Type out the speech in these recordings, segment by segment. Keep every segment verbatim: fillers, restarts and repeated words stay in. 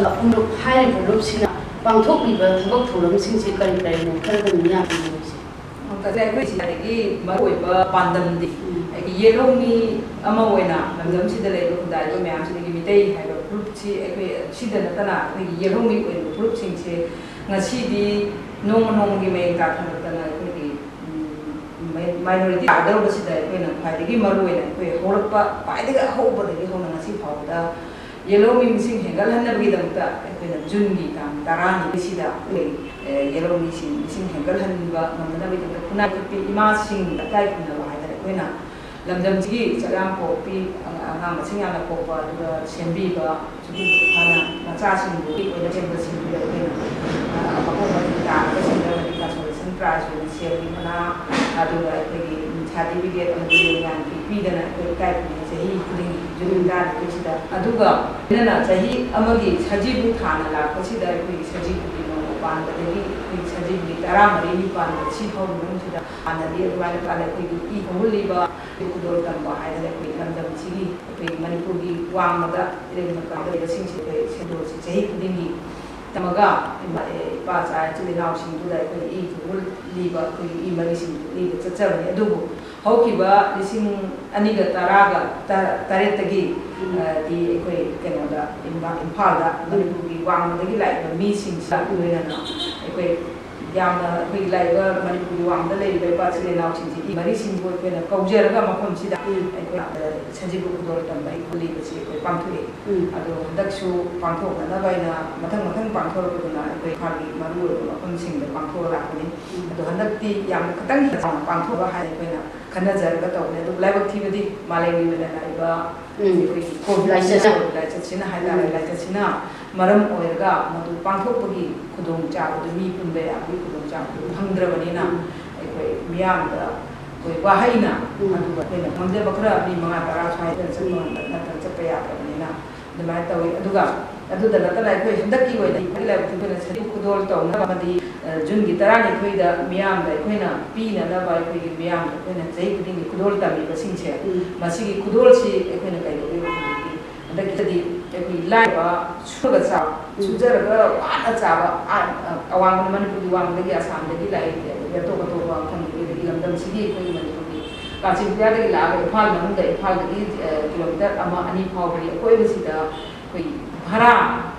ꯂꯨꯞ ꯍꯥꯏꯔꯤꯕ ꯂꯨꯞꯁꯤꯅ ꯄꯥꯡꯊꯣꯛꯂꯤꯕ ꯊꯕꯛ ꯊꯧꯔꯝꯁꯤꯡꯁꯤ ꯀꯔꯤ ꯀꯔꯤꯅꯣ? ꯈꯔꯗꯪ ꯃꯤꯌꯥꯝꯒꯤ ꯃꯣꯏꯁꯦ꯫ ꯃꯇꯝꯁꯤꯗ ꯑꯩꯈꯣꯏ ꯁꯤꯗꯒꯤ ꯃꯔꯨꯑꯣꯏꯕ ꯄꯥꯟꯗꯝꯗꯤ, ꯎꯝ꯫ ꯑꯩꯒꯤ ꯌꯦꯜꯍꯧꯃꯤ ꯑꯃ ꯑꯣꯏꯅ ꯂꯝꯗꯝꯁꯤꯗ ꯂꯩꯔꯤꯕ ꯈꯨꯟꯗꯥꯔꯤꯕ ꯃꯌꯥꯝꯁꯤꯗꯒꯤ ꯃꯤꯇꯩ ꯍꯥꯏꯕ ꯐꯨꯔꯨꯞꯁꯤ, ꯑꯩꯈꯣꯏ ꯁꯤꯗ ꯅꯠꯇꯅ ꯑꯩꯈꯣꯏꯒꯤ ꯌꯦꯜꯍꯧꯃꯤ ꯑꯣꯏꯔꯤꯕ ꯐꯨꯔꯨꯞꯁꯤꯡꯁꯦ ꯉꯁꯤꯗꯤ ꯅꯣꯡꯃ ꯅꯣꯡꯃꯒꯤ ꯃꯌꯦꯡ ꯇꯥꯊꯔꯛꯇꯅ ꯑꯩꯈꯣꯏꯒꯤ, ꯎꯝ, ꯃꯥꯏ-, ꯃꯥꯏꯅꯣꯔꯤꯇꯤ ꯇꯥꯒꯗꯧꯔꯕꯁꯤꯗ ꯑꯩꯈꯣꯏꯅ ꯈ꯭ꯋꯥꯏꯗꯒꯤ ꯃꯔꯨ ꯑꯣꯏꯅ ꯑꯩꯈꯣꯏ ꯍꯧꯔꯛꯄ ꯈ꯭ꯋꯥꯏꯗꯒꯤ ꯑꯍꯧꯕꯗꯒꯤ ꯍꯧꯅ ꯉꯁꯤ ꯐꯥꯎꯕꯗ ꯌꯦꯜꯍꯧꯃꯤ ꯃꯁꯤꯡ ꯍꯦꯟꯒꯠꯍꯟꯅꯕꯒꯤꯗꯃꯛꯇ ꯑꯩꯈꯣꯏꯅ ꯖꯨꯟꯒꯤ ꯇꯥꯡ ꯇꯔꯥꯅꯤꯊꯣꯏꯁꯤꯗ ꯑꯩꯈꯣꯏ, ꯑꯦ, ꯌꯦꯜꯍꯧꯃꯤꯁꯤꯡ ꯃꯁꯤꯡ ꯍꯦꯟꯒꯠꯍꯟꯕ ꯉꯝꯅꯅꯕꯒꯤꯗꯃꯛꯇ ꯈꯨꯟꯅꯥꯏ ꯀꯠꯄꯤ ꯏꯃꯥꯁꯤꯡ ꯏꯀꯥꯏ ꯈꯨꯝꯅꯕ ꯍꯥꯏꯗꯅ ꯑꯩꯈꯣꯏꯅ ꯂꯝꯗꯝꯁꯤꯒꯤ ꯆꯥꯛꯌꯥꯝ ꯄꯣꯛꯄꯤ, ꯑꯉꯥꯡ ꯃꯁꯤꯡ ꯌꯥꯝꯅ ꯄꯣꯛꯄ ꯑꯗꯨꯒ ꯁꯦꯝꯕꯤꯕ, ꯁꯨꯇꯤ ꯐꯥꯅ ꯃꯆꯥꯁꯤꯡꯗꯨꯒꯤ ꯑꯣꯏꯅ ꯁꯦꯝꯕ ꯁꯤꯡꯗꯨꯗ ꯑꯩꯈꯣꯏꯅ, ꯑ, ꯃꯈꯣꯡ ꯃꯔꯤ ꯇꯥꯔꯒ ꯁꯤꯡꯗ꯭ꯔꯕꯗꯤ consolation prize ꯑꯣꯏꯅ ꯁꯦꯜꯒꯤ ꯃꯅꯥ, ꯑꯗꯨꯒ ꯑꯩꯈꯣꯏꯒꯤ certificate ꯑꯃꯗꯤ ꯂꯦꯡꯌꯥꯟ ꯄꯤꯗꯅ ꯑꯩꯈꯣꯏ ꯏꯀꯥꯏ ꯈꯨꯝꯅꯩ ꯆꯍꯤ ꯈꯨꯗꯤꯡꯒꯤ ꯖꯨꯟ ꯇꯔꯥꯅꯤꯊꯣꯏꯁꯤꯗ꯫ ꯑꯗꯨꯒ ꯂꯣꯏꯅꯅ ꯆꯍꯤ ꯑꯃꯒꯤ ꯁꯖꯤꯕꯨ ꯊꯥꯅ ꯂꯥꯛꯄꯁꯤꯗ ꯑꯩꯈꯣꯏꯒꯤ ꯁꯖꯤꯕꯨꯒꯤ ꯅꯣꯡꯃ ꯄꯥꯟꯕꯗꯒꯤ ꯑꯩꯈꯣꯏꯒꯤ ꯁꯖꯤꯕꯨꯒꯤ ꯇꯔꯥꯃꯔꯤꯅꯤ ꯄꯥꯟꯕ ꯁꯤ ꯐꯥꯎꯕ ꯃꯅꯨꯡꯁꯤꯗ ꯍꯥꯟꯅꯗꯤ ꯑꯗꯨꯃꯥꯏꯅ ꯄꯥꯜꯂꯦ꯫ ꯑꯩꯈꯣꯏꯒꯤ ꯏ ꯈꯣꯡꯒꯨꯜꯂꯤꯕ ꯈꯨꯗꯣꯜ ꯇꯝꯕ ꯍꯥꯏꯗꯅ ꯑꯩꯈꯣꯏ ꯂꯝꯗꯝꯁꯤꯒꯤ, ꯑꯩꯈꯣꯏ ꯃꯅꯤꯄꯨꯔꯒꯤ ꯋꯥꯡꯃꯗ ꯏꯔꯦꯡ ꯅꯛꯀꯗ ꯂꯩꯕꯁꯤꯡꯁꯦ ꯑꯩꯈꯣꯏ ꯁꯦꯟꯗꯣꯜꯁꯤ ꯆꯍꯤ ꯈꯨꯗꯤꯡꯒꯤ ꯇꯝꯃꯒ ꯏꯃꯥ-, ꯏꯄꯥ ꯏꯆꯥ ꯏꯆꯤꯜ ꯏꯅꯥꯎꯁꯤꯡꯗꯨꯗ ꯑꯩꯈꯣꯏ ꯏ ꯈꯣꯡꯒꯨꯜꯂꯤꯕ, ꯑꯩꯈꯣꯏꯒꯤ ꯏ ꯃꯔꯤꯁꯤꯡꯗꯨ ꯂꯤꯕ ꯆꯠꯆꯕꯅꯤ꯫ ꯑꯗꯨꯕꯨ ꯍꯧꯈꯤꯕ ꯂꯤꯁꯤꯡ ꯑꯅꯤꯒ ꯇꯔꯥꯒ ꯇꯔꯦꯠꯇꯒꯤ, ꯎꯝ꯫ ꯑ, ꯗꯤ ꯑꯩꯈꯣꯏ ꯀꯩꯅꯣꯗ ꯏꯝꯕꯥ-, ꯏꯝꯐꯥꯜꯗ ꯎꯝ꯫ ꯃꯅꯤꯄꯨꯔꯒꯤ ꯋꯥꯡꯃꯗꯒꯤ ꯂꯥꯛꯏꯕ ꯃꯤꯁꯤꯡꯁꯤꯗ ꯂꯣꯏꯅꯅ ꯑꯩꯈꯣꯏ ꯌꯥꯝꯅ ꯑꯩꯈꯣꯏꯒꯤ ꯂꯥꯛꯏꯕ ꯃꯅꯤꯄꯨꯔꯒꯤ ꯋꯥꯡꯃꯗ ꯂꯩꯔꯤꯕ ꯏꯄꯥ ꯏꯆꯤꯜ ꯏꯅꯥꯎꯁꯤꯡꯁꯤ ꯏ ꯃꯔꯤꯁꯤꯡꯕꯨ ꯑꯩꯈꯣꯏꯅ ꯀꯧꯖꯔꯒ ꯃꯐꯝꯁꯤꯗ ꯎꯝ꯫ ꯑꯩꯈꯣꯏ, ꯑ, ꯁꯖꯤꯕꯨ ꯈꯨꯗꯣꯜ ꯇꯝꯕ ꯈꯣꯠꯂꯤꯕꯁꯤ ꯑꯩꯈꯣꯏ ꯄꯥꯡꯊꯣꯛꯏ꯫ ꯎꯝ꯫ ꯑꯗꯣ ꯍꯟꯗꯛꯁꯨ ꯄꯥꯡꯊꯣꯛꯅꯅꯕ ꯍꯥꯏꯅ ꯃꯊꯪ ꯃꯊꯪ ꯄꯥꯡꯊꯣꯔꯛꯄꯗꯨꯅ ꯑꯩꯈꯣꯏ ꯏꯝꯐꯥꯜꯒꯤ ꯃꯔꯨꯑꯣꯏꯕ ꯃꯐꯝꯁꯤꯡꯗ ꯄꯥꯡꯊꯣꯛꯑ ꯂꯥꯛꯄꯅꯤ꯫ ꯎꯝ꯫ ꯑꯗꯣ ꯍꯟꯗꯛꯇꯤ ꯌꯥꯝꯅ ꯈꯤꯇꯪ ꯍꯦꯟꯅ ꯆꯥꯎꯅ ꯄꯥꯡꯊꯣꯛꯑꯒ ꯍꯥꯏꯅ ꯑꯩꯈꯣꯏꯅ ꯈꯟꯅꯖꯔꯒ ꯇꯧꯕꯅꯤ꯫ ꯑꯗꯨꯕꯨ ꯂꯥꯏꯕꯛ ꯊꯤꯕꯗꯤ ꯃꯥꯂꯦꯝꯒꯤ ꯑꯣꯏꯅ ꯂꯥꯛꯏꯕ ꯎꯝ꯫ ꯑꯩꯈꯣꯏꯒꯤ ꯀꯣꯚꯤꯗ ꯂꯥꯏꯆꯠꯁꯤꯅ꯫ ꯂꯥꯏꯆꯠꯁꯤꯅ ꯍꯥꯏꯇꯥꯔꯦ, ꯎꯝ꯫ ꯂꯥꯏꯆꯠꯁꯤꯅ ꯃꯔꯝ ꯑꯣꯏꯔꯒ ꯃꯗꯨ ꯄꯥꯡꯊꯣꯛꯄꯒꯤ ꯈꯨꯗꯣꯡꯆꯥꯕꯗꯨ, ꯃꯤ ꯄꯨꯟꯕ ꯌꯥꯕꯒꯤ ꯈꯨꯗꯣꯡꯆꯥꯕꯗꯨ ꯐꯪꯗ꯭ꯔꯕꯅꯤꯅ ꯎꯝ꯫ ꯑꯩꯈꯣꯏ ꯃꯤꯌꯥꯝꯗ ꯑꯩꯈꯣꯏ ꯋꯥꯍꯩꯅ ꯎꯝ꯫ ꯑꯗꯨꯒ ꯑꯩꯈꯣꯏꯅ ꯉꯝꯖꯕ ꯈꯔ ꯃꯤ ꯃꯉꯥ ꯇꯔꯥ ꯁ꯭ꯋꯥꯏꯗ ꯆꯠꯄ ꯎꯝ꯫ ꯉꯝꯕ ꯅꯠꯇꯅ ꯆꯠꯄ ꯌꯥꯗ꯭ꯔꯕꯅꯤꯅ ꯑꯗꯨꯃꯥꯏꯅ ꯇꯧꯋꯤ꯫ ꯑꯗꯨꯒ ꯑꯗꯨꯗ ꯅꯠꯇꯅ ꯑꯩꯈꯣꯏ ꯍꯟꯗꯛꯀꯤ ꯑꯣꯏꯅ ꯑꯩꯈꯣꯏ ꯂꯥꯏꯕꯛ ꯊꯤꯕꯅ ꯁꯖꯤꯕꯨ ꯈꯨꯗꯣꯜ ꯇꯧꯅꯕ ꯑꯃꯗꯤ, ꯑ, ꯖꯨꯟꯒꯤ ꯇꯔꯥꯅꯤꯊꯣꯏꯗ ꯃꯤꯌꯥꯝꯗ ꯑꯩꯈꯣꯏꯅ ꯄꯤꯅꯅꯕ ꯑꯩꯈꯣꯏꯒꯤ ꯃꯤꯌꯥꯝꯗ ꯑꯩꯈꯣꯏꯅ ꯆꯍꯤ ꯈꯨꯗꯤꯡꯒꯤ ꯈꯨꯗꯣꯜ ꯇꯝꯃꯤꯕꯁꯤꯡꯁꯦ ꯎꯝ꯫ ꯃꯁꯤꯒꯤ ꯈꯨꯗꯣꯜꯁꯤ ꯑꯩꯈꯣꯏꯅ ꯀꯩꯗꯧꯒꯦ ꯍꯥꯏꯕꯗꯤ ꯍꯟꯗꯛꯀꯤꯗꯤ ꯑꯩꯈꯣꯏꯒꯤ ꯂꯥꯏꯔꯕ, ꯁꯨꯔꯒ ꯆꯥꯕ, ꯎꯝ꯫ ꯁꯨꯖꯔꯒ ꯋꯥꯅ ꯆꯥꯕ, ꯑ-, ꯑ-, ꯑꯋꯥꯡꯕ ꯃꯅꯤꯄꯨꯔꯒꯤ ꯋꯥꯡꯃꯗꯒꯤ ꯑꯁꯥꯝꯗꯒꯤ ꯂꯥꯛꯏ, ꯑꯗꯒꯤ ꯑꯇꯣꯞ ꯑꯇꯣꯞꯄ ꯃꯐꯝꯗꯒꯤ, ꯑꯗꯒꯤ ꯂꯝꯗꯝꯁꯤꯒꯤ ꯑꯩꯈꯣꯏꯒꯤ ꯃꯅꯤꯄꯨꯔꯒꯤ ꯀꯥꯆꯤꯟ ꯀꯣꯌꯥꯗꯒꯤ ꯂꯥꯛꯑꯒ ꯏꯝꯐꯥꯜ ꯃꯅꯨꯡꯗ, ꯏꯝꯐꯥꯜꯗꯒꯤ, ꯑ, ꯀꯤꯂꯣꯃꯤꯇꯔ ꯑꯃ ꯑꯅꯤ ꯐꯥꯎꯕꯒꯤ ꯑꯀꯣꯏꯕꯁꯤꯗ ꯑꯩꯈꯣꯏꯒꯤ ꯚꯔꯥ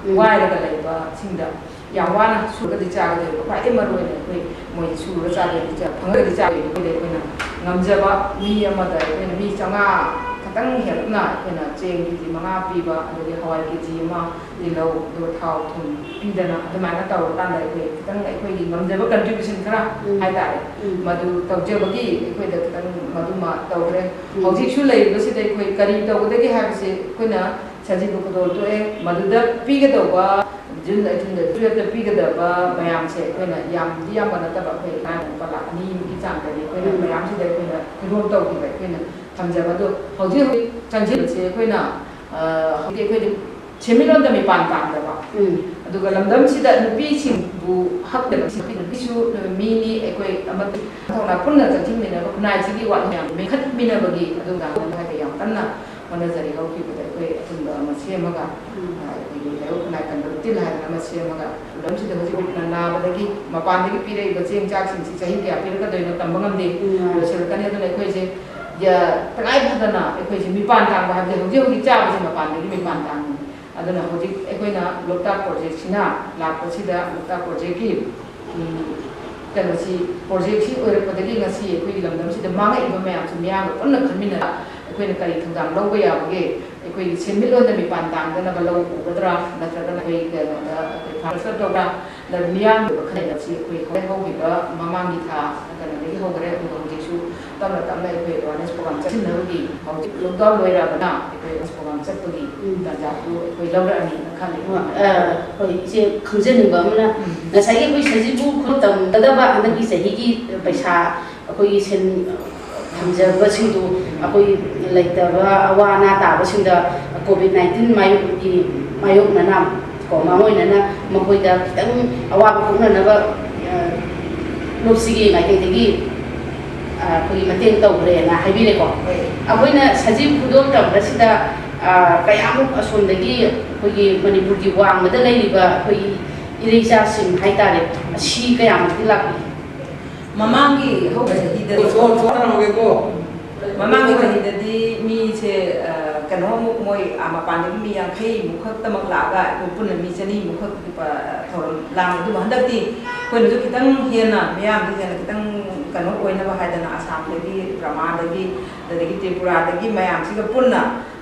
ꯎꯝ꯫ ꯋꯥꯏꯔꯒ ꯂꯩꯕꯁꯤꯡꯗ ꯌꯥꯝ ꯋꯥꯅ ꯁꯨꯔꯒꯗꯤ ꯆꯥꯒꯗꯣꯏꯕ꯫ ꯈ꯭ꯋꯥꯏꯗꯒꯤ ꯃꯔꯨ ꯑꯣꯏꯅ ꯑꯩꯈꯣꯏ ꯃꯣꯏ ꯁꯨꯔꯒ ꯆꯥꯗꯣꯏꯅꯤ, ꯐꯪꯉꯒꯗꯤ ꯆꯥꯗꯣꯏꯅꯤ꯫ ꯑꯩꯈꯣꯏꯗ ꯑꯩꯈꯣꯏꯅ ꯉꯝꯖꯕ ꯃꯤ ꯑꯃꯗ ꯑꯩꯈꯣꯏꯅ ꯃꯤ ꯆꯥꯝꯃꯉꯥ ꯈꯛꯇꯪ ꯍꯦꯜꯂꯞꯅ ꯑꯩꯈꯣꯏꯅ ꯆꯦꯡ ꯀꯦ ꯖꯤ ꯃꯉꯥ ꯄꯤꯕ, ꯑꯗꯒꯤ ꯍꯋꯥꯏ ꯀꯦ ꯖꯤ ꯑꯃ, ꯇꯤꯜꯍꯧ, ꯑꯗꯨꯒ ꯊꯥꯎ ꯊꯨꯝ ꯄꯤꯗꯅ ꯑꯗꯨꯃꯥꯏꯅ ꯇꯧꯔꯀꯥꯟꯗ ꯑꯩꯈꯣꯏ ꯈꯤꯇꯪ ꯑꯩꯈꯣꯏꯒꯤ ꯉꯝꯖꯕ contribution ꯈꯔ ꯎꯝ꯫ ꯍꯥꯏꯇꯥꯔꯦ, ꯎꯝ꯫ ꯃꯗꯨ ꯇꯧꯖꯕꯒꯤ ꯑꯩꯈꯣꯏꯗ ꯈꯤꯇꯪ ꯃꯗꯨꯃ ꯇꯧꯈ꯭ꯔꯦ꯫ ꯎꯝ꯫ ꯍꯧꯖꯤꯛꯁꯨ ꯂꯩꯔꯤꯕꯁꯤꯗ ꯑꯩꯈꯣꯏ ꯀꯔꯤ ꯇꯧꯒꯗꯒꯦ ꯍꯥꯏꯕꯁꯦ ꯑꯩꯈꯣꯏꯅ ꯁꯖꯤꯕꯨ ꯈꯨꯗꯣꯜ ꯊꯣꯛꯑꯦ꯫ ꯃꯗꯨꯗ ꯄꯤꯒꯗꯧꯕ June eighteen ꯗ twelve ꯇ ꯄꯤꯒꯗꯕ ꯃꯌꯥꯝꯁꯦ ꯑꯩꯈꯣꯏꯅ ꯌꯥꯝꯗꯤ ꯌꯥꯝꯕ ꯅꯠꯇꯕ, ꯑꯩꯈꯣꯏ ꯂꯨꯄꯥ ꯂꯥꯈ ꯑꯅꯤꯃꯨꯛꯀꯤ ꯆꯥꯡꯗꯅꯤ ꯑꯩꯈꯣꯏꯅ ꯎꯝ꯫ ꯃꯌꯥꯝꯁꯤꯗ ꯑꯩꯈꯣꯏꯅ ꯈꯨꯗꯣꯜ ꯇꯧꯈꯤꯕ꯫ ꯑꯩꯈꯣꯏꯅ ꯊꯝꯖꯕ ꯑꯗꯣ ꯍꯧꯖꯤꯛ ꯍꯧꯖꯤꯛ ꯆꯪꯁꯤꯟꯕꯁꯦ ꯑꯩꯈꯣꯏꯅ, ꯑ, ꯍꯧꯖꯤꯛ ꯑꯩꯈꯣꯏꯗꯤ ꯁꯦꯟꯃꯤꯠꯂꯣꯟꯗ ꯃꯤꯄꯥꯟ ꯇꯥꯡꯗꯕ, ꯎꯝ꯫ ꯑꯗꯨꯒ ꯂꯝꯗꯝꯁꯤꯗ ꯅꯨꯄꯤꯁꯤꯡꯕꯨ ꯍꯛꯇꯕ, ꯅꯨꯄꯤꯁꯨ ꯃꯤꯅꯤ, ꯑꯩꯈꯣꯏ ꯑꯃꯠꯇ ꯊꯧꯅꯥ ꯄꯨꯟꯅ ꯆꯪꯁꯤꯟꯃꯤꯟꯅꯕ, ꯈꯨꯟꯅꯥꯏꯁꯤꯒꯤ ꯋꯥꯠ ꯃꯌꯥꯝ ꯃꯦꯟꯈꯠꯃꯤꯟꯅꯕꯒꯤ ꯑꯗꯨꯒ ꯍꯥꯏꯗꯤ ꯌꯥꯝ ꯀꯟꯅ ꯍꯣꯠꯅꯖꯔꯤ꯫ ꯍꯧꯈꯤꯕꯗ ꯑꯩꯈꯣꯏ ꯑꯊꯤꯡꯕ ꯑꯃ ꯁꯦꯝꯃꯒ, ꯎꯝ꯫ ꯑ, ꯑꯩꯈꯣꯏꯒꯤ ꯂꯥꯏꯑꯣꯡ ꯈꯨꯟꯅꯥꯏ ꯀꯟꯕ ꯇꯤꯜ ꯍꯥꯏꯗꯅ ꯑꯃ ꯁꯦꯝꯃꯒ, ꯈꯨꯗꯝꯁꯤꯗ ꯍꯧꯖꯤꯛ ꯅꯥꯕꯗꯒꯤ, ꯃꯄꯥꯟꯗꯒꯤ ꯄꯤꯔꯛꯏꯕ ꯆꯦꯡ ꯆꯥꯛꯁꯤꯡꯁꯤ ꯆꯍꯤ ꯀꯌꯥ ꯄꯤꯔꯛꯀꯗꯣꯏꯅꯣ ꯇꯝꯕ ꯉꯝꯗꯦ, ꯎꯝ꯫ ꯂꯣꯏꯁꯤꯜꯂꯛꯀꯅꯤ꯫ ꯑꯗꯨꯅ ꯑꯩꯈꯣꯏꯁꯦ ꯌꯥ-, ꯇꯉꯥꯏ ꯐꯗꯅ ꯑꯩꯈꯣꯏꯁꯦ ꯃꯤꯄꯥꯟ ꯇꯥꯡꯕ ꯍꯥꯏꯕꯁꯦ ꯍꯧꯖꯤꯛ ꯍꯧꯖꯤꯛ ꯆꯥꯕꯁꯦ ꯃꯄꯥꯟꯗꯒꯤ ꯃꯤꯄꯥꯟ ꯇꯥꯡꯕꯅꯤ꯫ ꯑꯗꯨꯅ ꯍꯧꯖꯤꯛ ꯑꯩꯈꯣꯏꯅ ꯂꯣꯛꯇꯥꯛ ꯄ꯭ꯔꯣꯖꯦꯛꯁꯤꯅ ꯂꯥꯛꯄꯁꯤꯗ ꯂꯣꯛꯇꯥꯛ ꯄ꯭ꯔꯣꯖꯦꯛꯀꯤ, ꯎꯝ, ꯀꯩꯅꯣꯁꯤ, ꯄ꯭ꯔꯣꯖꯦꯛꯁꯤ ꯑꯣꯏꯔꯛꯄꯗꯒꯤ ꯉꯁꯤ ꯑꯩꯈꯣꯏꯒꯤ ꯂꯝꯗꯝꯁꯤꯗ ꯃꯥꯡꯉꯛꯏꯕ ꯃꯌꯥꯝꯁꯤ ꯃꯤꯌꯥꯝꯒ ꯄꯨꯟꯅ ꯈꯟꯃꯤꯟꯅꯔ ꯑꯩꯈꯣꯏꯅ ꯀꯔꯤ ꯊꯧꯗꯥꯡ ꯂꯧꯕ ꯌꯥꯕꯒꯦ? ꯑꯩꯈꯣꯏꯒꯤ ꯁꯦꯟꯃꯤꯠꯂꯣꯟꯗ ꯃꯤꯄꯥꯟ ꯇꯥꯡꯗꯅꯕ ꯂꯧ ꯎꯒꯗ꯭ꯔꯥ, ꯅꯠꯇ꯭ꯔꯒꯅ ꯑꯩꯈꯣꯏ ꯀꯩꯅꯣꯗ ꯑꯩꯈꯣꯏ farmers ꯇꯧꯕ꯭ꯔꯥ, ꯅꯠꯇ꯭ꯔꯒ ꯃꯤꯌꯥꯝꯒꯤ ꯋꯥꯈꯜ ꯂꯩꯕꯁꯤ ꯑꯩꯈꯣꯏ ꯍꯧꯈꯤꯕ ꯃꯃꯥꯡꯒꯤ ꯊꯥ ꯀꯩꯅꯣꯗꯒꯤ ꯍꯧꯈ꯭ꯔꯦ, ꯑꯗꯨꯒ ꯍꯧꯖꯤꯛꯁꯨ ꯇꯞꯅ ꯇꯞꯅ ꯑꯩꯈꯣꯏ awareness program ꯆꯠꯁꯤꯟꯅꯕꯒꯤ ꯍꯧꯖꯤꯛ lockdown ꯂꯣꯏꯔꯕꯅ ꯑꯩꯈꯣꯏ awareness program ꯆꯠꯄꯒꯤ ꯎꯝ꯫ ꯇꯥꯟꯖꯥꯗꯨ ꯑꯩꯈꯣꯏ ꯂꯧꯔꯛꯑꯅꯤꯅ ꯈꯜꯂꯤ꯫ ꯑ, ꯍꯣꯏ, ꯏꯆꯦ, ꯈꯪꯖꯅꯤꯡꯕ ꯑꯃꯅ, ꯎꯝ꯫ ꯉꯁꯥꯏꯒꯤ ꯑꯩꯈꯣꯏ ꯁꯖꯤꯕꯨ ꯈꯨꯗꯣꯜ ꯇꯝꯒꯗꯕ ꯍꯟꯗꯛꯀꯤ ꯆꯍꯤꯒꯤ ꯄꯩꯁꯥ ꯑꯩꯈꯣꯏꯒꯤ ꯁꯦꯟ ꯊꯝꯖꯕꯁꯤꯡꯗꯨ ꯑꯩꯈꯣꯏ ꯂꯩꯇꯕ ꯑꯋꯥ ꯑꯅꯥ ꯇꯥꯕꯁꯤꯡꯗ COVID nineteen ꯃꯥꯌꯣꯛꯀꯤ ꯃꯥꯌꯣꯛꯅꯅ ꯀꯣ, ꯃꯥꯡꯑꯣꯏꯅꯅ ꯃꯈꯣꯏꯗ ꯈꯤꯇꯪ ꯑꯋꯥꯕ ꯀꯣꯛꯅꯅꯕ, ꯑ, ꯂꯨꯞꯁꯤꯒꯤ ꯃꯥꯏꯀꯩꯗꯒꯤ, ꯑ, ꯑꯩꯈꯣꯏꯒꯤ ꯃꯇꯦꯡ ꯇꯧꯈ꯭ꯔꯦꯅ ꯍꯥꯏꯕꯤꯔꯦꯀꯣ꯫ ꯍꯣꯏ꯫ ꯑꯩꯈꯣꯏꯅ ꯁꯖꯤꯕꯨ ꯈꯨꯗꯣꯜ ꯇꯝꯕꯁꯤꯗ ꯑ, ꯀꯌꯥꯃꯨꯛ ꯑꯁꯣꯝꯗꯒꯤ ꯑꯩꯈꯣꯏꯒꯤ ꯃꯅꯤꯄꯨꯔꯒꯤ ꯋꯥꯡꯃꯗ ꯂꯩꯔꯤꯕ ꯑꯩꯈꯣꯏꯒꯤ ꯏꯔꯩꯆꯥꯁꯤꯡ ꯍꯥꯏꯇꯥꯔꯦ, ꯑꯁꯤ ꯀꯌꯥꯃꯨꯛꯇꯤ ꯂꯥꯛꯄꯤ? ꯃꯃꯥꯡꯒꯤ ꯍꯧꯕ ꯆꯍꯤꯗ ꯁꯣꯔ, ꯁꯣꯔ ꯍꯣꯠꯅꯔꯝꯃꯒꯦꯀꯣ꯫ ꯃꯃꯥꯡꯒꯤ ꯆꯍꯤꯗꯗꯤ ꯃꯤꯁꯦ, ꯑ, ꯀꯩꯅꯣꯃꯨꯛ ꯃꯣꯏ, ꯑ, ꯃꯄꯥꯟꯗꯒꯤ ꯃꯤ ꯌꯥꯡꯈꯩꯃꯨꯛ ꯈꯛꯇꯃꯛ ꯂꯥꯛꯑꯒ ꯑꯩꯈꯣꯏ ꯄꯨꯟꯅ ꯃꯤ ꯆꯅꯤꯃꯨꯛ ꯈꯛ, ꯑ, ꯊꯧꯔꯝ ꯂꯥꯡꯉꯤ꯫ ꯑꯗꯨꯕꯨ ꯍꯟꯗꯛꯇꯤ ꯑꯩꯈꯣꯏꯅꯁꯨ ꯈꯤꯇꯪ ꯍꯦꯟꯅ, ꯃꯤꯌꯥꯝꯗꯤ ꯍꯦꯟꯅ ꯈꯤꯇꯪ ꯀꯩꯅꯣ ꯑꯣꯏꯅꯕ ꯍꯥꯏꯗꯅ ꯑꯁꯥꯝꯗꯒꯤ, ꯕ꯭ꯔꯃꯥꯗꯒꯤ, ꯑꯗꯒꯤ ꯇ꯭ꯔꯤꯄꯨꯔꯥꯗꯒꯤ ꯃꯌꯥꯝꯁꯤꯒ ꯄꯨꯟꯅ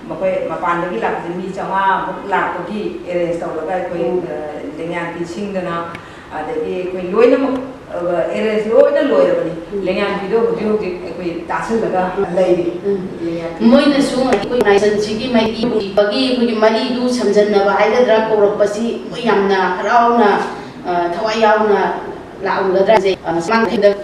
ꯃꯈꯣꯏ ꯃꯄꯥꯟꯗꯒꯤ ꯂꯥꯛꯄꯁꯦ ꯃꯤ ꯆꯥꯝꯃꯉꯥꯃꯨꯛ ꯂꯥꯛꯄꯒꯤ arrange ꯇꯧꯔꯒ ꯑꯩꯈꯣꯏ, ꯎꯝ꯫ ꯑ, ꯂꯦꯡꯌꯥꯟ ꯐꯤ ꯁꯤꯡꯗꯅ, ꯑꯗꯒꯤ ꯑꯩꯈꯣꯏ ꯂꯣꯏꯅꯃꯛ, ꯑ, arrange ꯂꯣꯏꯅ ꯂꯣꯏꯔꯕꯅꯤ꯫ ꯎꯝ꯫ ꯂꯦꯡꯌꯥꯟ ꯐꯤꯗꯣ ꯍꯧꯖꯤꯛ ꯍꯧꯖꯤꯛ ꯑꯩꯈꯣꯏ ꯇꯥꯁꯤꯜꯂꯒ ꯂꯩꯔꯤ꯫ ꯎꯝ꯫ ꯂꯦꯡꯌꯥꯟ ꯐꯤ꯫ ꯃꯣꯏꯅꯁꯨ ꯑꯩꯈꯣꯏ organization ꯁꯤꯒꯤ ꯃꯥꯏꯀꯩꯗꯒꯤ ꯑꯩꯈꯣꯏꯒꯤ ꯃꯔꯤꯗꯨ ꯁꯝꯖꯟꯅꯕ ꯍꯥꯏꯒꯗ꯭ꯔꯥ, ꯀꯧꯔꯛꯄꯁꯤ ꯃꯣꯏ ꯌꯥꯝꯅ ꯍꯔꯥꯎꯅ, ꯑ, ꯊꯋꯥꯏ ꯌꯥꯎꯅ ꯂꯥꯛꯂꯝꯒꯗ꯭ꯔꯥ ꯍꯥꯏꯖꯩ꯫ ꯑ, ꯃꯃꯥꯡ ꯍꯟꯗꯛ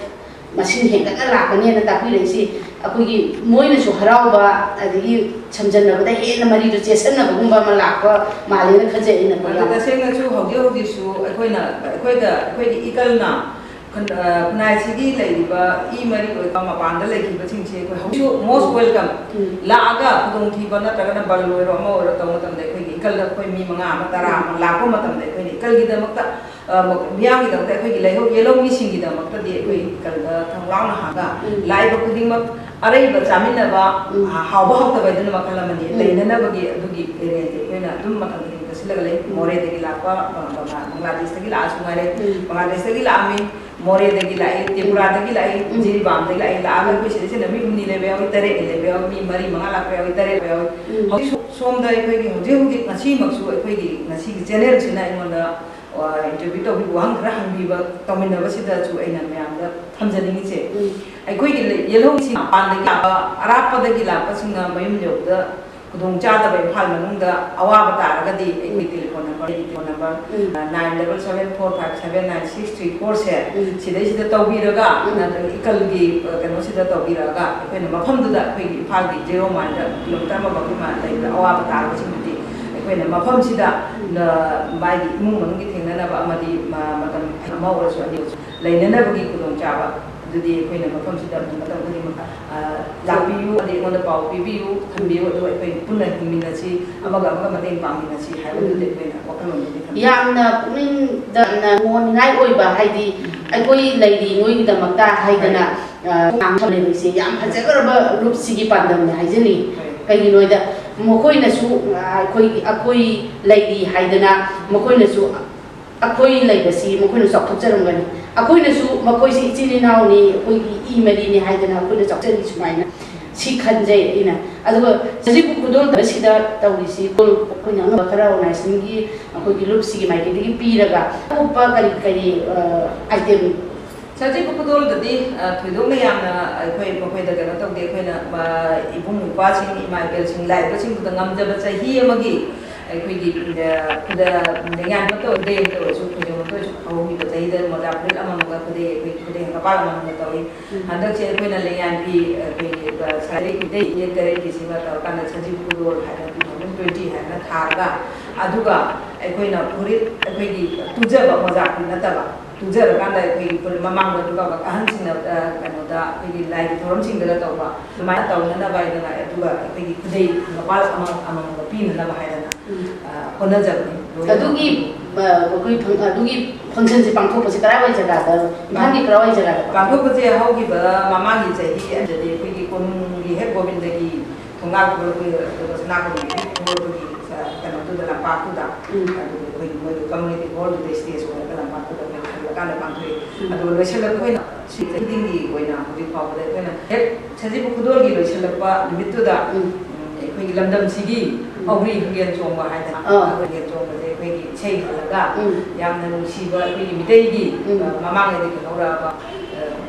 ꯃꯁꯤꯡ ꯍꯦꯟꯒꯠꯅ ꯂꯥꯛꯀꯅꯦꯅ ꯇꯥꯛꯄꯤꯔꯛꯏꯁꯤ ꯑꯩꯈꯣꯏꯒꯤ ꯃꯣꯏꯅꯁꯨ ꯍꯔꯥꯎꯕ, ꯑꯗꯒꯤ ꯁꯝꯖꯟꯅꯕꯗ ꯍꯦꯟꯅ ꯃꯔꯤꯗꯨ ꯆꯦꯠꯁꯟꯅꯕꯒꯨꯝꯕ ꯑꯃ ꯂꯥꯛꯄ ꯃꯥꯜꯂꯦꯅ ꯈꯟꯖꯩ ꯑꯩꯅ ꯑꯗꯣ ꯈꯜꯂꯤ꯫ ꯇꯁꯦꯡꯅꯁꯨ ꯍꯧꯖꯤꯛ ꯍꯧꯖꯤꯛꯁꯨ ꯑꯩꯈꯣꯏꯅ, ꯑꯩꯈꯣꯏꯗ, ꯑꯩꯈꯣꯏꯒꯤ ꯏꯀꯜꯅ ꯈꯨꯟ-, ꯑ, ꯈꯨꯟꯅꯥꯏꯁꯤꯒꯤ ꯂꯩꯔꯤꯕ ꯏ ꯃꯔꯤ ꯑꯣꯏꯕ ꯃꯄꯥꯟꯗ ꯂꯩꯈꯤꯕꯁꯤꯡꯁꯦ ꯑꯩꯈꯣꯏ ꯍꯧꯖꯤꯛꯁꯨ most welcome꯫ ꯎꯝ꯫ ꯂꯥꯛꯑꯒ ꯈꯨꯗꯣꯡꯊꯤꯕ ꯅꯠꯇ꯭ꯔꯒꯅ ꯕꯟ ꯑꯣꯏꯔꯣ ꯑꯃ ꯑꯣꯏꯔꯣ ꯇꯧꯕ ꯃꯇꯝꯗ ꯑꯩꯈꯣꯏꯒꯤ ꯏꯀꯜꯗ ꯑꯩꯈꯣꯏ ꯃꯤ ꯃꯉꯥ ꯑꯃ, ꯇꯔꯥ ꯑꯃ ꯂꯥꯛꯄ ꯃꯇꯝꯗ ꯑꯩꯈꯣꯏꯅ ꯏꯀꯜꯒꯤꯗꯃꯛꯇ, ꯑ, ꯃꯤꯌꯥꯝꯒꯤꯗꯃꯛꯇ, ꯑꯩꯈꯣꯏꯒꯤ ꯂꯩꯍꯧ ꯌꯦꯜꯍꯧ ꯃꯤꯁꯤꯡꯒꯤꯗꯃꯛꯇꯗꯤ ꯑꯩꯈꯣꯏ ꯏꯀꯜꯗ ꯊꯣꯡꯂꯥꯎꯅ ꯍꯥꯡꯉꯒ ꯎꯝ꯫ ꯂꯥꯛꯏꯕ ꯈꯨꯗꯤꯡꯃꯛ ꯑꯔꯩꯕ ꯆꯥꯃꯤꯟꯅꯕ, ꯎꯝ꯫ ꯑ, ꯍꯥꯎꯕ ꯍꯥꯎꯇꯕ ꯍꯥꯏꯗꯨꯅ ꯃꯈꯜ ꯑꯃꯅꯤ꯫ ꯎꯝ꯫ ꯂꯩꯅꯅꯕꯒꯤ ꯑꯗꯨꯒꯤ arrange ꯑꯩꯈꯣꯏꯅ ꯑꯗꯨꯝ ꯃꯇꯝ ꯈꯨꯗꯤꯡ ꯆꯠꯁꯤꯜꯂꯒ ꯂꯩ꯫ ꯎꯝ꯫ ꯃꯣꯔꯦꯗꯒꯤ ꯂꯥꯛꯄ, ꯑ, ꯕꯪꯒ꯭ꯂꯥ-, ꯕꯪꯒ꯭ꯂꯥꯗꯦꯁꯇꯒꯤ ꯂꯥꯛꯑꯁꯨ ꯉꯥꯏꯔꯦ, ꯎꯝ꯫ ꯕꯪꯒ꯭ꯂꯥꯗꯦꯁꯇꯒꯤ ꯂꯥꯛꯑꯝꯃꯤ, ꯃꯣꯔꯦꯗꯒꯤ ꯂꯥꯛꯏ, ꯎꯝ꯫ ꯖꯤꯔꯤꯕꯥꯝꯗꯒꯤ ꯂꯥꯛꯏ, ꯂꯥꯛꯑꯒ ꯎꯝ꯫ ꯑꯩꯈꯣꯏ ꯁꯤꯗꯩꯁꯤꯗ ꯃꯤ ꯍꯨꯝꯅꯤ ꯂꯩꯕ ꯌꯥꯎꯏ, ꯇꯔꯦꯠꯅꯤ ꯂꯩꯕ ꯌꯥꯎꯏ, ꯃꯤ ꯃꯔꯤ ꯃꯉꯥ ꯂꯥꯛꯄ ꯌꯥꯎꯏ, ꯇꯔꯦꯠ ꯂꯥꯛꯄ ꯌꯥꯎꯏ꯫ ꯎꯝ꯫ ꯍꯧꯖꯤꯛ ꯁꯣꯝꯗ ꯑꯩꯈꯣꯏꯒꯤ ꯍꯧꯖꯤꯛ ꯍꯧꯖꯤꯛ ꯉꯁꯤꯃꯛꯁꯨ ꯑꯩꯈꯣꯏꯒꯤ ꯉꯁꯤꯒꯤ channel ꯁꯤꯅ ꯑꯩꯉꯣꯟꯗ, ꯑ, interview ꯇꯧꯕꯤꯕ, ꯋꯥꯍꯪ ꯈꯔ ꯍꯪꯕꯤꯕ ꯇꯧꯃꯤꯟꯅꯕꯁꯤꯗꯁꯨ ꯑꯩꯅ ꯃꯌꯥꯝꯗ ꯊꯝꯖꯅꯤꯡꯉꯤꯁꯦ, ꯎꯝ꯫ ꯑꯩꯈꯣꯏꯒꯤ ꯂꯩ-, ꯌꯦꯜꯍꯧꯁꯤꯡ ꯃꯄꯥꯟꯗꯒꯤ ꯂꯥꯛꯄ, ꯑꯔꯥꯞꯄꯗꯒꯤ ꯂꯥꯛꯄꯁꯤꯡꯅ ꯃꯌꯨꯝ ꯌꯧꯕꯗ ꯈꯨꯗꯣꯡꯆꯥꯗꯕ ꯏꯝꯐꯥꯜ ꯃꯅꯨꯡꯗ ꯑꯋꯥꯕ ꯇꯥꯔꯒꯗꯤ ꯑꯩꯈꯣꯏ telephone number, ꯑꯩꯒꯤ phone number, ꯎꯝ꯫ ꯑ, nine double seven four five seven nine six three four ꯁꯦ ꯎꯝ꯫ ꯁꯤꯗꯩꯁꯤꯗ ꯇꯧꯕꯤꯔꯒ, ꯎꯝ꯫ ꯅꯠꯇ꯭ꯔꯒ ꯏꯀꯜꯒꯤ, ꯑ, ꯀꯩꯅꯣꯁꯤꯗ ꯇꯧꯕꯤꯔꯛꯑꯒ ꯑꯩꯈꯣꯏꯅ ꯃꯐꯝꯗꯨꯗ ꯑꯩꯈꯣꯏꯒꯤ ꯏꯝꯐꯥꯜꯒꯤ zero mile ꯗ kilometre ꯑꯃꯐꯥꯎꯒꯤ ꯃꯥ ꯂꯩꯕꯗ ꯑꯋꯥꯕ ꯇꯥꯔꯕꯁꯤꯡꯗꯨꯗꯤ ꯑꯩꯈꯣꯏꯅ ꯃꯐꯝꯁꯤꯗ, ꯎꯝ꯫ ꯑ, ꯃꯥꯒꯤ ꯏꯃꯨꯡ ꯃꯅꯨꯡꯒꯤ ꯊꯦꯡꯅꯅꯕ ꯑꯃꯗꯤ ꯃ-, ꯃꯇꯝ ꯑꯃ ꯑꯣꯏꯔꯁꯨ ꯑꯅꯤ ꯑꯣꯏꯔꯁꯨ ꯂꯩꯅꯅꯕꯒꯤ ꯈꯨꯗꯣꯡꯆꯥꯕ ꯑꯗꯨꯗꯤ ꯑꯩꯈꯣꯏꯅ ꯃꯐꯝꯁꯤꯗ ꯃꯇꯝ ꯈꯨꯗꯤꯡꯃꯛꯇ, ꯑ, ꯂꯥꯛꯄꯤꯌꯨ, ꯑꯗꯩ ꯑꯩꯉꯣꯟꯗ ꯄꯥꯎ ꯄꯤꯕꯤꯌꯨ, ꯊꯝꯕꯤꯌꯨ, ꯑꯗꯨꯒ ꯑꯩꯈꯣꯏ ꯄꯨꯟꯅ ꯍꯤꯡꯃꯤꯟꯅꯁꯤ, ꯑꯃꯒ ꯑꯃꯒ ꯃꯇꯦꯡ ꯄꯥꯡꯃꯤꯟꯅꯁꯤ ꯍꯥꯏꯕꯗꯨꯗꯤ ꯑꯩꯈꯣꯏꯅ ꯋꯥꯈꯜꯂꯣꯟꯗꯗꯤ ꯊꯝꯖꯩ꯫ ꯌꯥꯝꯅ ꯄꯨꯛꯅꯤꯡꯗ ꯌꯥꯝꯅ ꯅꯨꯡꯉꯣꯟꯅꯤꯡꯉꯥꯏ ꯑꯣꯏꯕ, ꯍꯥꯏꯗꯤ, ꯎꯝ꯫ ꯑꯩꯈꯣꯏ ꯂꯩꯔꯤ ꯅꯣꯏꯒꯤꯗꯃꯛꯇ ꯍꯥꯏꯗꯅ, ꯍꯣꯏ꯫ ꯑ, ꯉꯥꯡꯕ ꯂꯩꯕꯁꯦ ꯌꯥꯝ ꯐꯖꯈ꯭ꯔꯕ ꯂꯨꯞꯁꯤꯒꯤ ꯄꯥꯟꯗꯝꯅꯦ ꯍꯥꯏꯖꯅꯤꯡꯉꯤ꯫ ꯍꯣꯏ꯫ ꯀꯩꯒꯤꯅꯣꯗ ꯃꯈꯣꯏꯅꯁꯨ, ꯑ, ꯑꯩꯈꯣꯏ, ꯑꯩꯈꯣꯏ ꯂꯩꯔꯤ ꯍꯥꯏꯗꯅ ꯃꯈꯣꯏꯅꯁꯨ ꯑꯩꯈꯣꯏ ꯂꯩꯕꯁꯤ ꯃꯈꯣꯏꯅ ꯆꯥꯎꯊꯣꯛꯆꯔꯝꯒꯅꯤ꯫ ꯑꯩꯈꯣꯏꯅꯁꯨ ꯃꯈꯣꯏꯁꯤ ꯏꯆꯤꯟ ꯏꯅꯥꯎꯅꯤ, ꯑꯩꯈꯣꯏꯒꯤ ꯏ ꯃꯔꯤꯅꯤ ꯍꯥꯏꯗꯅ ꯑꯩꯈꯣꯏꯅ ꯆꯥꯎꯊꯣꯛꯆꯔꯤ ꯁꯨꯃꯥꯏꯅ꯫ ꯁꯤ ꯈꯟꯖꯩ ꯑꯩꯅ꯫ ꯑꯗꯨꯒ ꯁꯖꯤꯕꯨ ꯈꯨꯗꯣꯜ ꯑꯁꯤꯗ ꯇꯧꯔꯤꯁꯤ, ꯑꯩꯈꯣꯏꯅ ꯑꯉꯝꯕ ꯈꯔ organization-ꯒꯤ, ꯑꯩꯈꯣꯏꯒꯤ ꯂꯨꯞꯁꯤꯒꯤ ꯃꯥꯏꯀꯩꯗꯒꯤ ꯄꯤꯔꯒ ꯑꯇꯣꯞꯄ ꯀꯔꯤ ꯀꯔꯤ, ꯑ, item? ꯁꯖꯤꯕꯨ ꯈꯨꯗꯣꯜꯗꯗꯤ, ꯑ, ꯊꯣꯏꯗꯣꯛꯅ ꯌꯥꯝꯅ ꯑꯩꯈꯣꯏ ꯃꯈꯣꯏꯗ ꯀꯩꯅꯣ ꯇꯧꯗꯦ꯫ ꯑꯩꯈꯣꯏꯅ, ꯑ, ꯏꯕꯨꯡ ꯏꯄ꯭ꯋꯥꯁꯤꯡ, ꯏꯃꯥ ꯏꯕꯦꯜꯁꯤꯡ, ꯂꯥꯛꯏꯕꯁꯤꯡꯗꯨꯗ ꯉꯝꯖꯕ ꯆꯍꯤ ꯑꯃꯒꯤ ꯑꯩꯈꯣꯏꯒꯤ, ꯑ, ꯈꯨꯗ-, ꯂꯦꯡꯌꯥꯟ ꯃꯇꯧ ꯈꯨꯗꯩ ꯑꯃꯇ ꯑꯣꯏꯔꯁꯨ, ꯈꯨꯗꯩ ꯑꯃꯇ ꯑꯣꯏꯔꯁꯨ ꯐꯧꯍꯧꯈꯤꯕ ꯆꯍꯤꯗ ꯃꯣꯖꯥ ꯐꯨꯔꯤꯠ ꯑꯃꯃꯝꯒ ꯈꯨꯗꯩ, ꯑꯩꯈꯣꯏ ꯈꯨꯗꯩ ꯍꯪꯒꯄꯥꯜ ꯑꯃꯃꯝꯒ ꯇꯧꯏ꯫ ꯎꯝ꯫ ꯍꯟꯗꯛꯁꯦ ꯑꯩꯈꯣꯏꯅ ꯂꯦꯡꯌꯥꯟ ꯐꯤ, ꯑꯩꯈꯣꯏꯒꯤ, ꯑ, ꯁꯥꯔꯤ ꯈꯨꯗꯩ ꯌꯦꯠ ꯇꯔꯦꯠꯀꯤꯁꯤꯃ ꯇꯧꯔꯀꯥꯟꯗ ꯁꯖꯤꯕꯨ ꯈꯨꯗꯣꯜ ꯍꯥꯏꯅ two thousand twenty ꯍꯥꯏꯅ ꯊꯥꯔꯒ, ꯑꯗꯨꯒ ꯑꯩꯈꯣꯏꯅ ꯐꯨꯔꯤꯠ, ꯑꯩꯈꯣꯏꯒꯤ ꯇꯨꯖꯕ ꯃꯣꯖꯥ ꯐꯨꯔꯤꯠ ꯅꯠꯇꯕ, ꯇꯨꯖꯔꯀꯥꯟꯗ ꯑꯩꯈꯣꯏꯒꯤ ꯐꯨꯔꯤꯠ ꯃꯃꯥꯡꯗ ꯑꯗꯨꯒ ꯑꯍꯟꯁꯤꯡꯅ, ꯑ, ꯀꯩꯅꯣꯗ ꯑꯩꯈꯣꯏꯒꯤ ꯂꯥꯏꯒꯤ ꯊꯧꯔꯝꯁꯤꯡꯗꯒ ꯇꯧꯕ, ꯑꯗꯨꯃꯥꯏꯅ ꯇꯧꯅꯅꯕ ꯍꯥꯏꯗꯅ, ꯑꯗꯨꯒ ꯑꯩꯈꯣꯏꯒꯤ ꯈꯨꯗꯩ ꯍꯪꯒꯄꯥꯜ ꯑꯃ ꯑꯃꯃꯝꯒ ꯄꯤꯅꯅꯕ ꯍꯥꯏꯗꯅ, ꯎꯝ꯫ ꯑ, ꯍꯣꯠꯅꯖꯕꯅꯤ꯫ ꯂꯣꯏꯅ ꯑꯗꯨꯒꯤ, ꯑ, ꯑꯩꯈꯣꯏ ꯐꯪ-, ꯑꯗꯨꯒꯤ functionꯁꯦ ꯄꯥꯡꯊꯣꯛꯄꯁꯦ ꯀꯔꯥꯏꯋꯥꯏ ꯖꯒꯥꯗ? ꯏꯝꯐꯥꯜꯒꯤ ꯀꯔꯥꯏꯋꯥꯏ ꯖꯒꯥꯗ? ꯄꯥꯡꯊꯣꯛꯄꯁꯦ ꯍꯧꯈꯤꯕ ꯃꯃꯥꯡꯒꯤ ꯆꯍꯤ ꯑꯗꯨꯗꯗꯤ ꯑꯩꯈꯣꯏꯒꯤ ꯀꯣꯅꯨꯡꯒꯤ ꯍꯦꯛ ꯒꯣꯕꯤꯟꯗꯒꯤ ꯊꯣꯡꯒꯥꯜ ꯊꯣꯛꯂꯛꯄꯒꯤ, ꯑꯗꯨꯒ ꯁꯅꯥꯃꯍꯤ ꯍꯦꯛ ꯊꯣꯛꯂꯛꯄꯒꯤ, ꯑ, ꯀꯩꯅꯣꯗꯨꯗ, ꯂꯝꯄꯥꯛꯇꯨꯗ, ꯎꯝ꯫ ꯑꯗꯨꯒ ꯑꯩꯈꯣꯏꯒꯤ ꯃꯣꯏꯒꯤ community hall-ꯗꯨꯗ stage ꯑꯣꯏꯔꯒ ꯂꯝꯄꯥꯛꯇꯨꯗ ꯑꯩꯈꯣꯏ ꯈꯜꯂꯀꯥꯟꯗ ꯄꯥꯡꯊꯣꯛꯑꯦ꯫ ꯎꯝ꯫ ꯑꯗꯨꯒ ꯂꯣꯏꯁꯤꯜꯂꯛꯄ ꯑꯣꯏꯅ ꯁꯤ ꯆꯍꯤ ꯈꯨꯗꯤꯡꯒꯤ ꯑꯣꯏꯅ ꯍꯧꯖꯤꯛ ꯐꯥꯎꯕꯗ ꯑꯩꯈꯣꯏꯅ ꯍꯦꯛ ꯁꯖꯤꯕꯨ ꯈꯨꯗꯣꯜꯒꯤ ꯂꯣꯏꯁꯤꯜꯂꯛꯄ ꯅꯨꯃꯤꯠꯇꯨꯗ, ꯎꯝ꯫ ꯎꯝ, ꯑꯩꯈꯣꯏꯒꯤ ꯂꯝꯗꯝꯁꯤꯒꯤ, ꯎꯝ꯫ ꯑꯧꯒ꯭ꯔꯤ ꯍꯪꯒꯦꯟ ꯆꯣꯡꯕ ꯍꯥꯏꯗꯅ, ꯑꯧ꯫ ꯍꯪꯒꯦꯟ ꯆꯣꯡꯕꯁꯦ ꯑꯩꯈꯣꯏꯒꯤ ꯏꯁꯩ ꯈꯜꯂꯒ, ꯎꯝ꯫ ꯌꯥꯝꯅ ꯅꯨꯡꯁꯤꯕ ꯑꯩꯈꯣꯏꯒꯤ ꯃꯤꯇꯩꯒꯤ, ꯎꯝ꯫ ꯑ, ꯃꯃꯥꯡꯉꯩꯗꯒꯤ ꯂꯩꯍꯧꯔꯛꯑꯕ, ꯑ,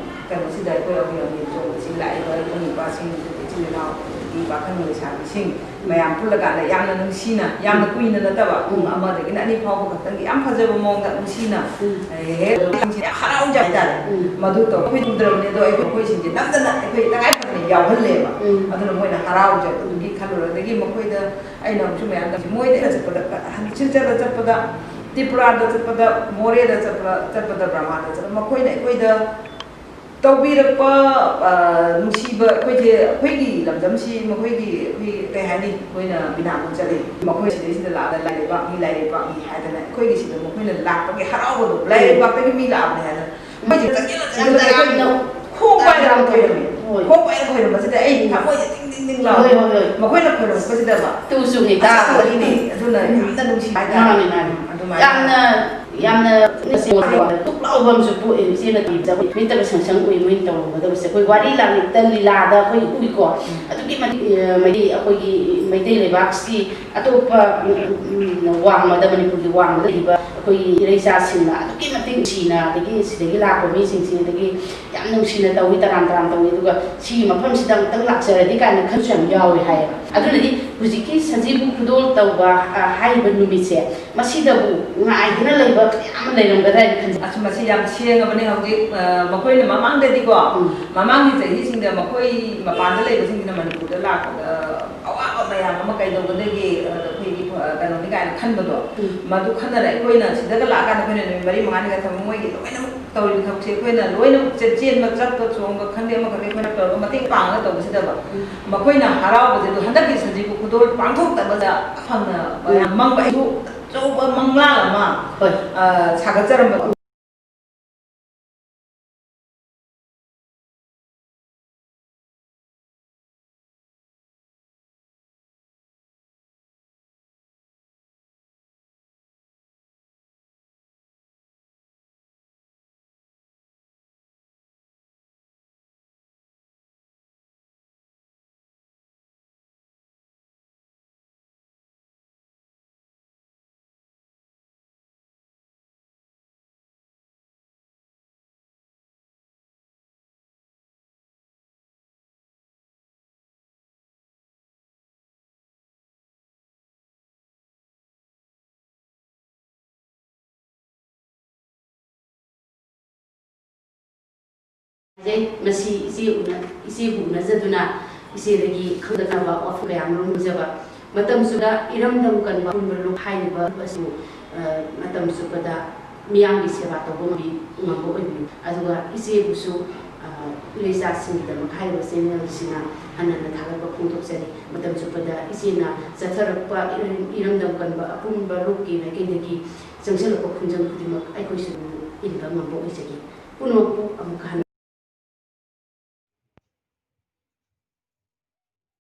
ꯀꯩꯅꯣꯁꯤꯗ ꯑꯩꯈꯣꯏ ꯑꯧꯒ꯭ꯔꯤ ꯍꯪꯒꯦꯟ ꯆꯣꯡꯕꯁꯤ ꯂꯥꯛꯏꯕ ꯏꯕꯨꯡ ꯏꯄ꯭ꯋꯥꯁꯤꯡ, ꯏꯆꯤꯜ ꯏꯅꯥꯎ, ꯑꯗꯒꯤ ꯄꯥꯈꯪ ꯂꯩꯁꯥꯕꯤꯁꯤꯡ ꯃꯌꯥꯝ ꯄꯨꯜꯂꯀꯥꯟꯗ ꯌꯥꯝꯅ ꯅꯨꯡꯁꯤꯅ, ꯌꯥꯝꯅ ꯀꯨꯏꯅ ꯅꯠꯇꯕ, ꯄꯨꯡ ꯑꯃꯗꯒꯤꯅ ꯑꯅꯤ ꯐꯥꯎꯕ ꯈꯛꯇꯪꯒꯤ ꯌꯥꯝ ꯐꯖꯕ ꯃꯑꯣꯡꯗ ꯅꯨꯡꯁꯤꯅ, ꯎꯝ꯫ ꯑꯦ, ꯍꯦ, ꯌꯥꯝ ꯍꯔꯥꯎꯖꯕ ꯍꯥꯏꯇꯥꯔꯦ꯫ ꯎꯝ꯫ ꯃꯗꯨ ꯇꯧ-, ꯑꯩꯈꯣꯏ ꯎꯗ꯭ꯔꯕꯅꯤ, ꯑꯗꯣ ꯑꯩꯈꯣꯏ, ꯑꯩꯈꯣꯏꯁꯤꯡꯁꯦ ꯅꯝꯗꯅ ꯑꯩꯈꯣꯏ ꯇꯉꯥꯏ ꯐꯗꯅ ꯌꯥꯎꯍꯜꯂꯦꯕ꯫ ꯎꯝ꯫ ꯑꯗꯨꯅ ꯃꯣꯏꯅ ꯍꯔꯥꯎꯖꯕꯗꯨꯒꯤ ꯈꯜꯂꯨꯔꯒ, ꯑꯗꯒꯤ ꯃꯈꯣꯏꯗ ꯑꯩꯅ ꯑꯃꯨꯛꯁꯨ ꯃꯌꯥꯝꯗ, ꯃꯣꯏꯗ ꯑꯩꯅ ꯆꯠꯄꯗ, ꯁꯤꯜꯆꯔꯗ ꯆꯠꯄꯗ, ꯇ꯭ꯔꯤꯄꯨꯔꯥꯗ ꯆꯠꯄꯗ, ꯃꯣꯔꯦꯗ ꯆꯠꯄ-, ꯆꯠꯄꯗ, ꯕ꯭ꯔꯍꯃꯥꯗ ꯆꯠꯄꯗ, ꯃꯈꯣꯏꯅ ꯑꯩꯈꯣꯏꯗ ꯇꯧꯕꯤꯔꯛꯄ, ꯑ, ꯅꯨꯡꯁꯤꯕ, ꯑꯩꯈꯣꯏꯁꯦ, ꯑꯩꯈꯣꯏꯒꯤ ꯂꯝꯗꯝꯁꯤ ꯃꯈꯣꯏꯒꯤ, ꯑꯩꯈꯣꯏ ꯀꯩ ꯍꯥꯏꯅꯤ, ꯑꯩꯈꯣꯏꯅ ꯕꯤꯅꯥꯄꯨꯔ ꯆꯠꯂꯤ, ꯃꯈꯣꯏ ꯁꯤꯗꯩꯁꯤꯗ ꯂꯥꯛꯑꯒ ꯂꯥꯏ ꯂꯩꯕꯥꯛꯅꯤ, ꯂꯥꯏ ꯂꯩꯕꯥꯛꯅꯤ ꯍꯥꯏꯗꯅ ꯑꯩꯈꯣꯏꯒꯤ ꯁꯤꯗ ꯃꯈꯣꯏꯅ ꯂꯥꯛꯄꯒꯤ ꯍꯔꯥꯎꯕꯗꯣ, ꯂꯥꯏ ꯎꯝ꯫ ꯂꯩꯕꯥꯛꯇꯒꯤ ꯃꯤ ꯂꯥꯛꯑꯕꯅꯦ ꯍꯥꯏꯗꯅ ꯃꯣꯏꯁꯦ ꯆꯪꯁꯤꯜꯂ ꯆꯪꯁꯤꯜꯂꯒ ꯌꯥꯝꯅ ꯑꯩꯈꯣꯏꯅ ꯈꯣꯡ ꯄꯥꯏꯔꯒ ꯈꯣꯏꯔꯝꯃꯤ꯫ ꯍꯣꯏ꯫ ꯈꯣꯡ ꯄꯥꯏꯔꯒ ꯈꯣꯏꯔꯝꯕꯁꯤꯗ ꯑꯩ ꯎꯝ꯫ ꯊꯃꯣꯏꯁꯦ ꯇꯤꯡ ꯇꯤꯡ ꯇꯤꯡ ꯂꯥꯎꯋꯦ꯫ ꯍꯣꯏ, ꯍꯣꯏ, ꯍꯣꯏ꯫ ꯃꯈꯣꯏꯅ ꯈꯣꯏꯔꯝꯃꯛꯄꯁꯤꯗ ꯇꯨ ꯆꯨꯝꯃꯤ, ꯇꯥꯕꯗ꯫ ꯑꯁꯦꯡꯕꯒꯤꯅꯦ꯫ ꯑꯗꯨꯅ ꯌꯥꯝꯅ ꯅꯨꯡꯁꯤ ꯍꯥꯏꯇꯥꯔꯦ꯫ ꯃꯥꯅꯤ, ꯃꯥꯅꯤ꯫ ꯑꯗꯨꯃꯥꯏꯅ꯫ ꯌꯥꯝꯅ, ꯌꯥꯝꯅ ꯇꯨꯛ ꯂꯥꯎꯕ ꯑꯃꯁꯨ ꯄꯣꯛꯑꯦ꯫ ꯏꯆꯦꯅ ꯇꯝꯖꯕ ꯃꯤꯠꯇꯒ ꯁꯪ ꯁꯪ ꯎꯏ ꯃꯣꯏꯅ ꯇꯧꯔꯝꯒꯗꯕꯁꯦ꯫ ꯑꯩꯈꯣꯏ ꯋꯥꯔꯤ ꯂꯥꯡꯂꯤꯛꯇ ꯂꯤꯂꯥꯗ ꯑꯩꯈꯣꯏ ꯎꯏꯀꯣ꯫ ꯎꯝ꯫ ꯑꯗꯨꯛꯀꯤ ꯃꯇꯤꯛ, ꯑ, ꯃꯩꯇꯩ, ꯑꯩꯈꯣꯏꯒꯤ ꯃꯩꯇꯩ ꯂꯩꯕꯥꯛꯁꯤ ꯑꯇꯣꯞꯄ, ꯎꯝ, ꯎꯝ, ꯋꯥꯡꯃꯗ, ꯃꯅꯤꯄꯨꯔꯒꯤ ꯋꯥꯡꯃꯗ ꯂꯩꯕ ꯑꯩꯈꯣꯏꯒꯤ ꯏꯔꯩꯆꯥꯁꯤꯡꯅ ꯑꯗꯨꯛꯀꯤ ꯃꯇꯤꯛ ꯅꯨꯡꯁꯤꯅ, ꯑꯗꯒꯤ ꯁꯤꯗꯒꯤ ꯂꯥꯛꯄ ꯃꯤꯁꯤꯡꯁꯤ ꯑꯗꯒꯤ ꯌꯥꯝ ꯅꯨꯡꯁꯤꯅ ꯇꯧꯏ, ꯇꯔꯥꯝ ꯇꯔꯥꯝ ꯇꯧꯏ꯫ ꯑꯗꯨꯒ ꯁꯤꯒꯤ ꯃꯐꯝꯁꯤꯗ ꯑꯃꯨꯛꯇꯪ ꯂꯥꯛꯆꯔꯗꯤ ꯀꯥꯏꯅ ꯈꯟꯕꯁꯨ ꯌꯥꯝ ꯌꯥꯎꯋꯦ ꯍꯥꯏꯌꯦꯕ꯫ ꯑꯗꯨꯅꯗꯤ ꯍꯧꯖꯤꯛꯀꯤ ꯁꯖꯤꯕꯨ ꯈꯨꯗꯣꯜ ꯇꯧꯕ, ꯑ, ꯍꯥꯏꯔꯤꯕ ꯅꯨꯃꯤꯠꯁꯦ, ꯃꯁꯤꯗꯕꯨ ꯉꯥꯏꯗꯨꯅ ꯂꯩꯕ ꯀꯌꯥ ꯑꯃ ꯂꯩꯔꯝꯒꯗ꯭ꯔꯥ ꯍꯥꯏꯅ ꯈꯟꯖꯩ꯫ ꯑꯁ, ꯃꯁꯤ ꯌꯥꯝ ꯁꯦꯡꯉꯕꯅꯤ ꯍꯧꯖꯤꯛ꯫ ꯑ, ꯃꯈꯣꯏꯅ ꯃꯃꯥꯡꯗꯗꯤꯀꯣ, ꯎꯝ꯫ ꯃꯃꯥꯡꯒꯤ ꯆꯍꯤꯁꯤꯡꯗ ꯃꯈꯣꯏ ꯃꯄꯥꯟꯗ ꯂꯩꯕꯁꯤꯡꯁꯤꯅ ꯃꯅꯤꯄꯨꯔꯗ ꯂꯥꯛꯄꯗ ꯑꯋꯥꯕ ꯃꯌꯥꯝ ꯑꯃ ꯀꯩꯗꯧꯒꯗꯒꯦ, ꯑ, ꯑꯩꯈꯣꯏꯒꯤ, ꯑ, ꯀꯩꯅꯣꯅꯤ ꯀꯥꯏꯅ ꯈꯟꯕꯗꯣ, ꯎꯝ꯫ ꯃꯗꯨ ꯈꯟꯅꯔꯦ꯫ ꯑꯩꯈꯣꯏꯅ ꯁꯤꯗꯒ ꯂꯥꯛꯑꯀꯥꯟꯗ ꯑꯩꯈꯣꯏꯅ ꯅꯨꯃꯤꯠ ꯃꯔꯤ ꯃꯉꯥꯅꯤꯒ ꯊꯝꯃ ꯃꯣꯏꯒꯤ ꯂꯣꯏꯅꯃꯛ ꯇꯧꯔꯤꯕ ꯊꯕꯛꯁꯦ ꯑꯩꯈꯣꯏꯅ ꯂꯣꯏꯅꯃꯛ ꯆꯦ-, ꯆꯦꯟꯕ, ꯆꯠꯄ, ꯆꯣꯡꯕ ꯈꯪꯗꯦ, ꯑꯃ ꯈꯪꯗꯦ, ꯑꯩꯈꯣꯏꯅ ꯇꯧꯔꯒ ꯃꯇꯦꯡ ꯄꯥꯡꯉꯒ ꯇꯧꯕꯁꯤꯗꯕ ꯎꯝ꯫ ꯃꯈꯣꯏꯅ ꯍꯔꯥꯎꯕꯁꯦ ꯑꯗꯨ ꯍꯟꯗꯛꯀꯤ ꯁꯖꯤꯕꯨ ꯈꯨꯗꯣꯜ ꯄꯥꯡꯊꯣꯛꯇꯕꯗ ꯐꯪꯅ ꯎꯝ꯫ ꯃꯌꯥꯝ ꯃꯪꯕ ꯑꯩꯁꯨ ꯑꯆꯧꯕ ꯃꯪꯂꯥꯟ ꯑꯃ, ꯍꯣꯏ꯫ ꯑ, ꯁꯥꯒꯠꯆꯔꯝꯕ꯫ ꯃꯁꯤ ꯏꯆꯦ ꯎꯅ-, ꯏꯆꯦꯕꯨ ꯎꯅꯖꯗꯨꯅ ꯏꯆꯦꯗꯒꯤ ꯈꯪꯗꯅꯕ ꯋꯥꯐꯝ ꯀꯌꯥ ꯑꯃꯔꯣꯝ ꯈꯪꯖꯕ꯫ ꯃꯇꯝ ꯆꯨꯞꯄꯗ ꯏꯔꯝꯗꯝ ꯀꯟꯕ ꯑꯄꯨꯟꯕ ꯂꯨꯞ ꯍꯥꯏꯔꯤꯕ ꯂꯨꯞ ꯑꯁꯤꯕꯨ, ꯑ, ꯃꯇꯝ ꯆꯨꯞꯄꯗ ꯃꯤꯌꯥꯝꯒꯤ ꯁꯦꯕꯥ ꯇꯧꯕ ꯉꯝꯕꯤ-, ꯉꯝꯕ ꯑꯣꯏꯕꯤꯌꯨ꯫ ꯑꯗꯨꯒ ꯏꯆꯦꯕꯨꯁꯨ ꯏꯔꯩꯆꯥꯁꯤꯡꯒꯤꯗꯃꯛ ꯍꯥꯏꯔꯤꯕ ꯆꯦꯅꯦꯜꯁꯤꯅ ꯍꯟꯅ ꯍꯟꯅ ꯊꯥꯒꯠꯄ ꯐꯣꯡꯗꯣꯛꯆꯔꯤ꯫ ꯃꯇꯝ ꯆꯨꯞꯄꯗ ꯏꯆꯦꯅ ꯆꯠꯊꯔꯛꯄ ꯏꯔꯝꯗꯝ ꯀꯟꯕ ꯑꯄꯨꯟꯕ ꯂꯨꯞꯀꯤ ꯃꯥꯏꯀꯩꯗꯒꯤ ꯆꯪꯁꯤꯜꯂꯛꯄ ꯈꯣꯡꯖꯪ ꯈꯨꯗꯤꯡꯃꯛ ꯑꯩꯈꯣꯏꯁꯨ ꯏꯟꯕ ꯉꯝꯕ ꯑꯣꯏꯖꯒꯦ꯫ ꯄꯨꯝꯅꯃꯛꯄꯨ ꯑꯃꯨꯛꯀ ꯍꯟꯅ